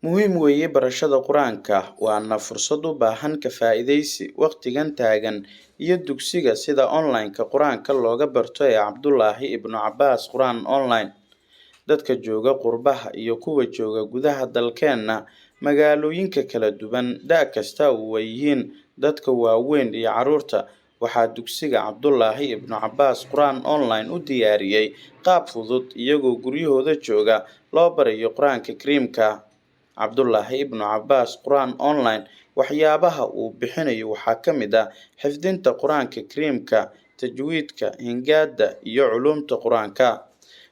Muhiim weeye barashada Qur'aanka, waana fursad u baahan ka faa'iidaysi waqtigan taagan iyo dugsiga sida online-ka Qur'aanka looga barto ee Cabdullaahi Ibnu Cabbaas Qur'aan Online. Dadka jooga qurbaha iyo kuwa jooga gudaha dalkeena, magaalooyinka kala duwan, da' kasta oo ay yihiin dadka waaweyn iyo carruurta, waxaa dugsiga Cabdullaahi Ibnu Cabbaas Qur'aan Online u diyaariyay qaab fudud iyagoo guryahooda jooga loo barayo Qur'aanka Kariimka. Cabdullaahi Ibnu Cabbaas Qur'aan Online waxyaabaha uu bixinayo waxaa ka mid ah xifdinta Qur'aanka Kariimka, tajwiidka, hingaada iyo culuumta Qur'aanka.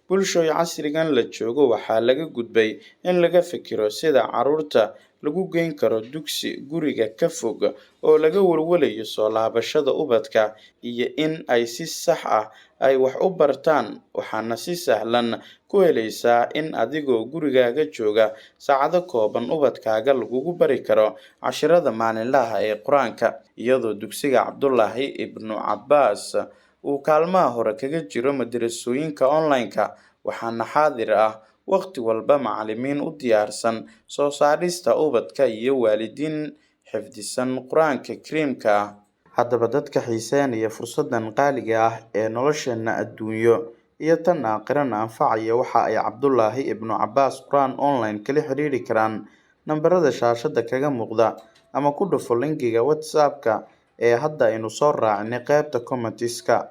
Bulshooy casrigan la joogo waxaa laga gudbay in laga fikiro sida carruurta lagu geyn karo dugsi guriga ka fog oo laga walwalayo soo laabashada ubadka iyo in ay si sax ah ay wax u bartaan. Waxaana si sahlan ku helaysaa in adigoo gurigaaga jooga saacado kooban ubadkaaga lagugu bari karo casharada maalinlaha ah ee Qur'aanka, iyadoo dugsiga Cabdullaahi Ibnu Cabbaas uu kaalmaha hore kaga jiro madarasooyinka online-ka. Waxaana xaadir ah waqti walba macallimiin u diyaarsan soo saarista ubadka iyo waalidiin xifdisan Qur'aanka Kariimka ah. Haddaba, dadka xiiseynaya fursadan qaaliga ah ee nolosheena adduunyo iyo tan aakhirana anfacaya, waxa ay Cabdullaahi Ibnu Cabbaas Qur'aan Online kala xiriiri karaan nambarada shaashada kaga muuqda ama ku dhufo linkiga WhatsApp-ka ee hadda aynu soo raacinay qaybta comments-ka.